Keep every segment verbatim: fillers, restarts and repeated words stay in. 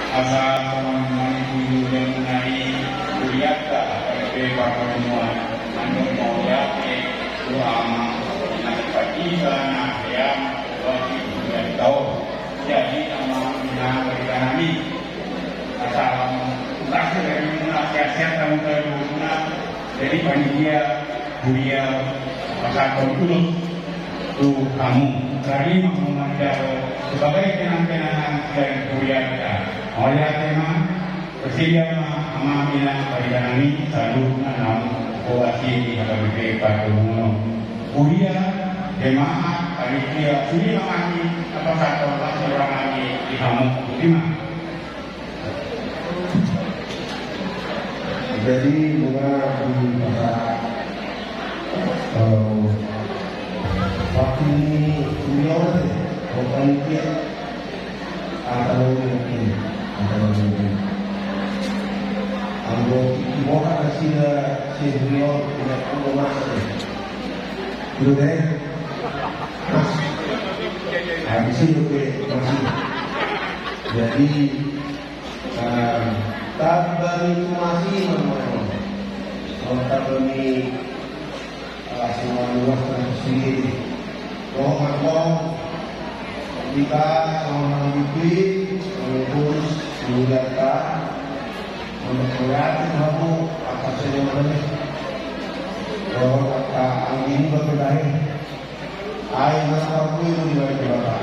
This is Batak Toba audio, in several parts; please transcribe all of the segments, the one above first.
Asa songon na nidok ni hulahula i, hurianta, H K B P parhormuan, mandok mauliate tu amang, na di pardita na hea, bagi hurianta on. Jadi amang, inang, barita nami, asa lam, asa dari muna, sehat-sehat, tamu tamu muna. Jadi panitia huria pasahathon ulos tu hamu. Tarima hamu manjalo sebagai kenang-kenangan dari hurianta. Mauliate ma, bersedia ma amang, inang, barita nami, saluhutna naung huasi di H K B P parhormuan on. Huria, jemaat, panitia, sude ma hami na pasahathon las ni roha nami di hamu. Terima. Jadi, nunga di masa, eh, waktu ini, ini orang, orang panitia, atau mungkin, atau mungkin. Anggo di bawah ada sila, si Rio, tidak perlu masuk. Itu deh. Mas. Habis itu, oke, masih. Jadi, Nah, tamba ni tumas i ma, tamba ni, ah, simanuas na sini. Dohot ma hita, songon na hita, mengurus, mengurus, mengurus hamu, atas ini mana ni? Dohot, ah, angin, bapak, bapak. Ai na parbue do di balik Debata.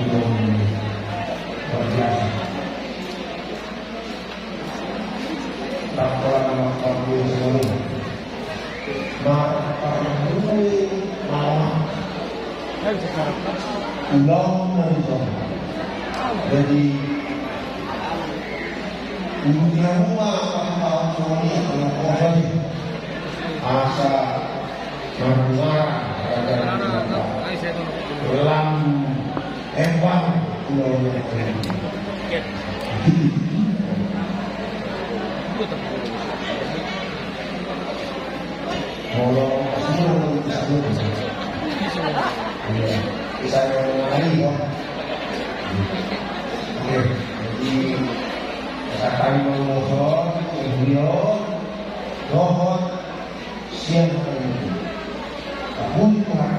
Itu luar biasa. Tak pola nama parbue semua. Ma parbue nama. Ulang dari sana. Jadi, ujungnya rumah, apa-apa, semuanya, kalau kau tadi. Asa Marmar, raja ni Jakarta. Lam, Evan, pulau Jakarta. Molo, semua orang bisa. Iya. Bisa yang lain, ya. Oke, jadi, sekarang mau ngosor, beliau, dohot, Sian hami. Tapuli Tuhan.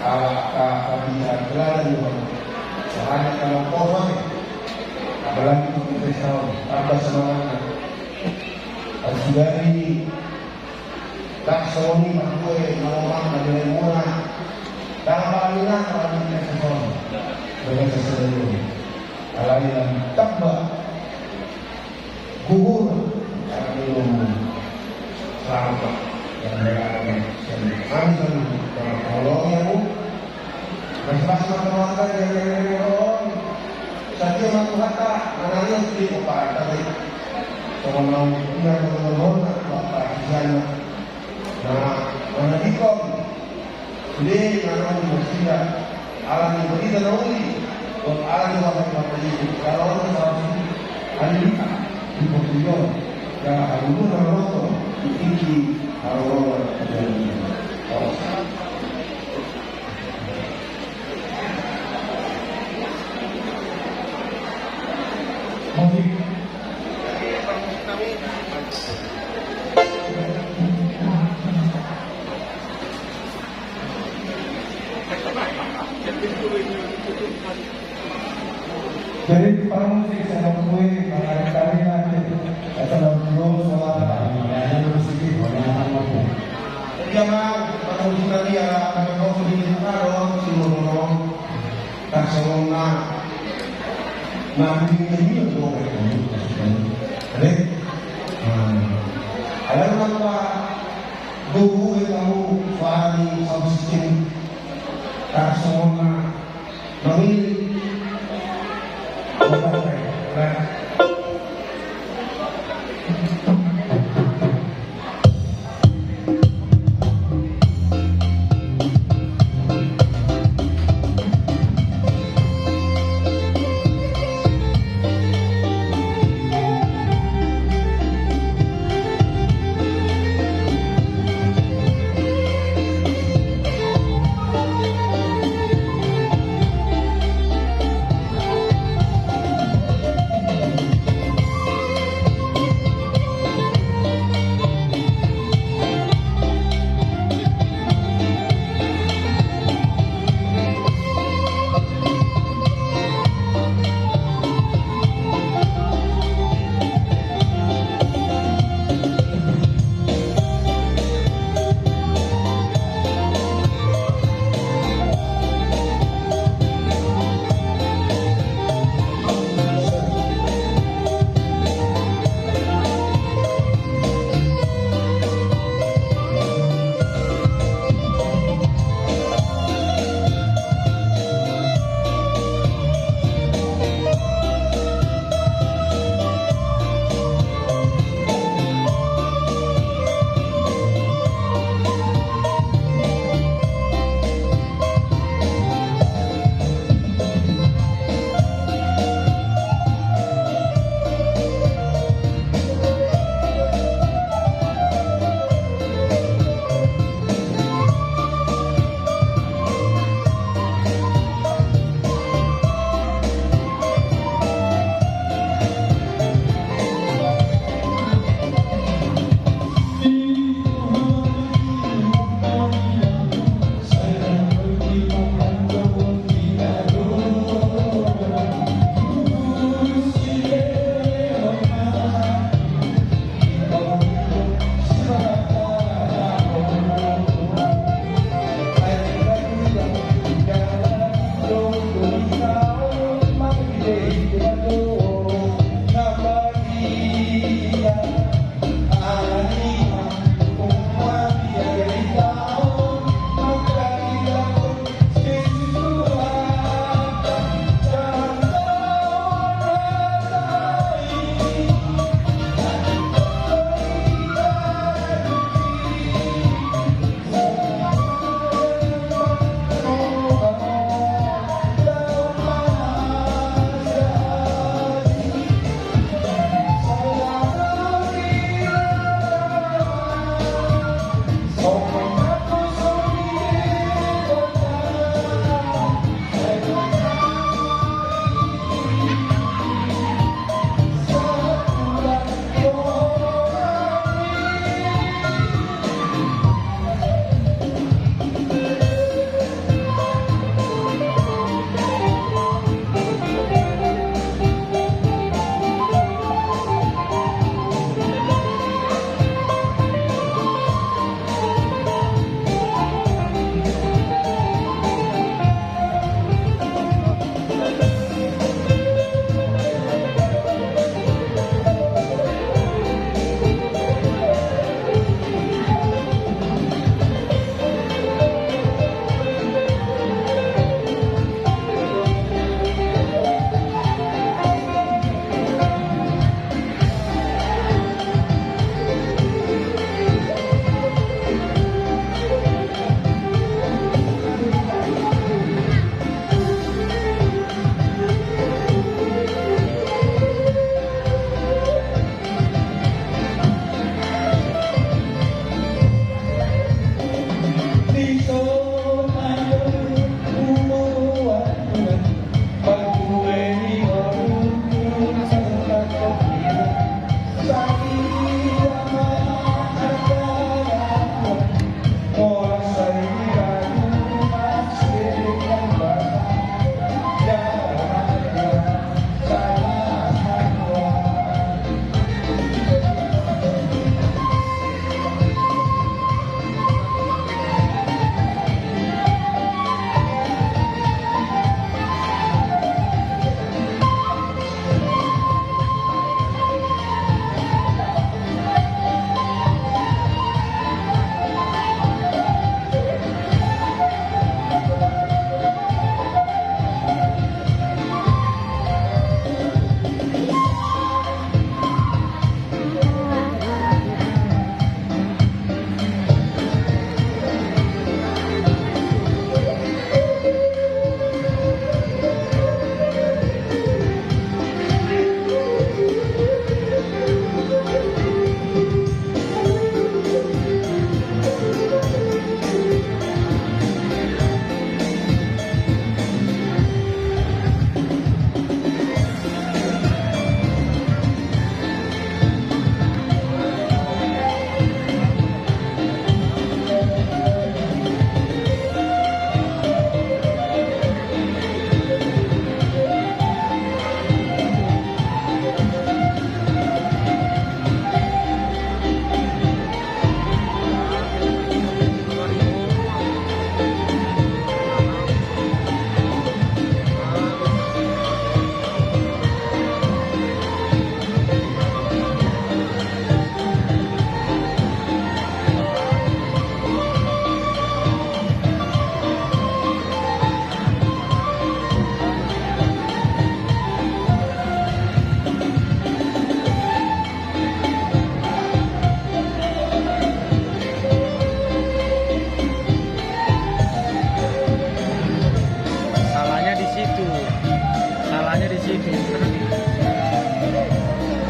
Ala ka pabisa kelala Tuhan. Sahali kalang kosong. Apalagi di pesta on. Tambah semangatna. Harus dari laksoni makue mama na bela murah. Tambah minat apalagi di pesta on. Dengan sesuai. Alai lam tamba. Gugur, kami nunggu. Selamat. Dan berani. Kami selalu. Tolong ya, Bu. Mas-mas, mas-mas, ya, ya, ya, ya, ya. Sadia ma Tuhanta, manang ia sedih, Bapak, tapi sama mau, ya, teman-teman, Bapak, di sana. Nah, mana dikon? Sude na nauli nasida, ala ni barita na uli, dohot ala ni wasa ni Tuhanta Jesus, jala on na salah suci, haleluya, di portibi on, jala haleluya na manonton, di tingki haroro na terjadi. Amen. Jadi, para musik, saya mau kue, maka kami nanti, saya mau dulu, soal, ya, ya, musik, ya, ya, ya. Jadi, emang, para musik tadi, ya, kami mau sedikit, kalau, si Mono, tak semua, nah, ini, ini, ini, ini, ini, ada, nah, ada, Tubu, eh, tamu, fani, sound system, tak semua, memilih, membaca, nah.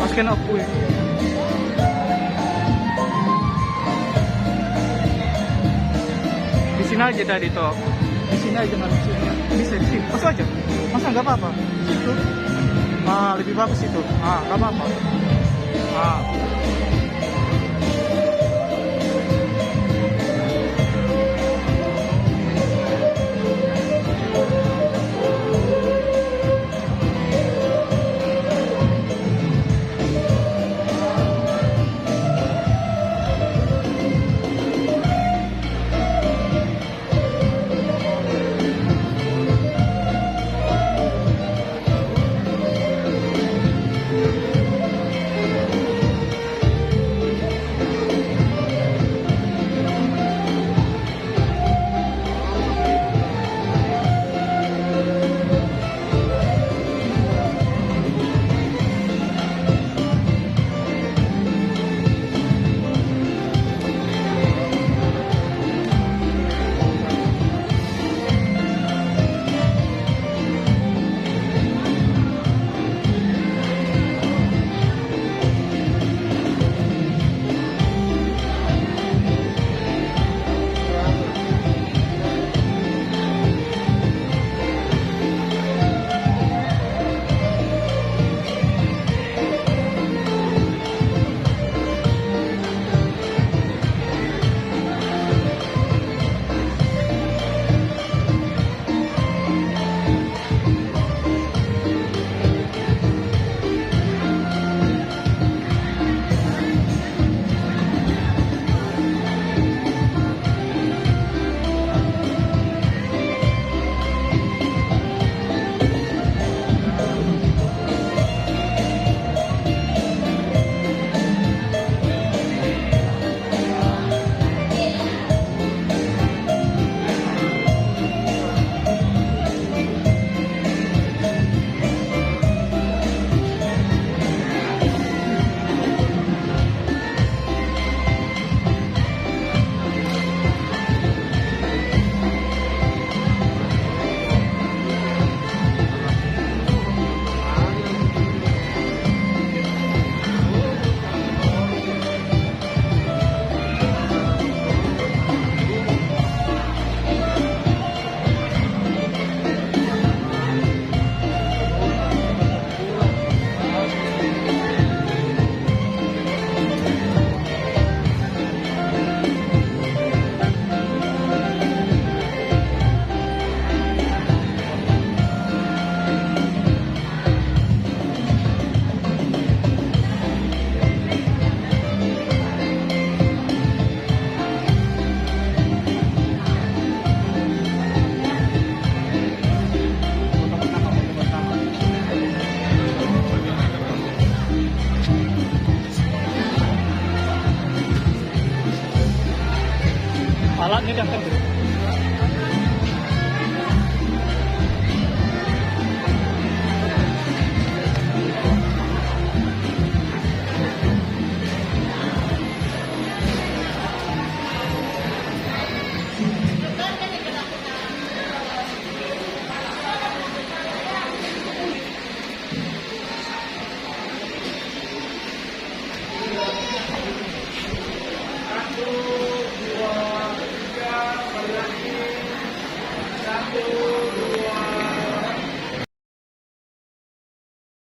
Masken off gue. Di sini aja tadi toh. Di sini aja nggak lucu. Bisa di sini. Masuk aja. Masa nggak apa-apa? Situ. Ah, lebih bagus situ. Ah, nggak apa-apa. Ah.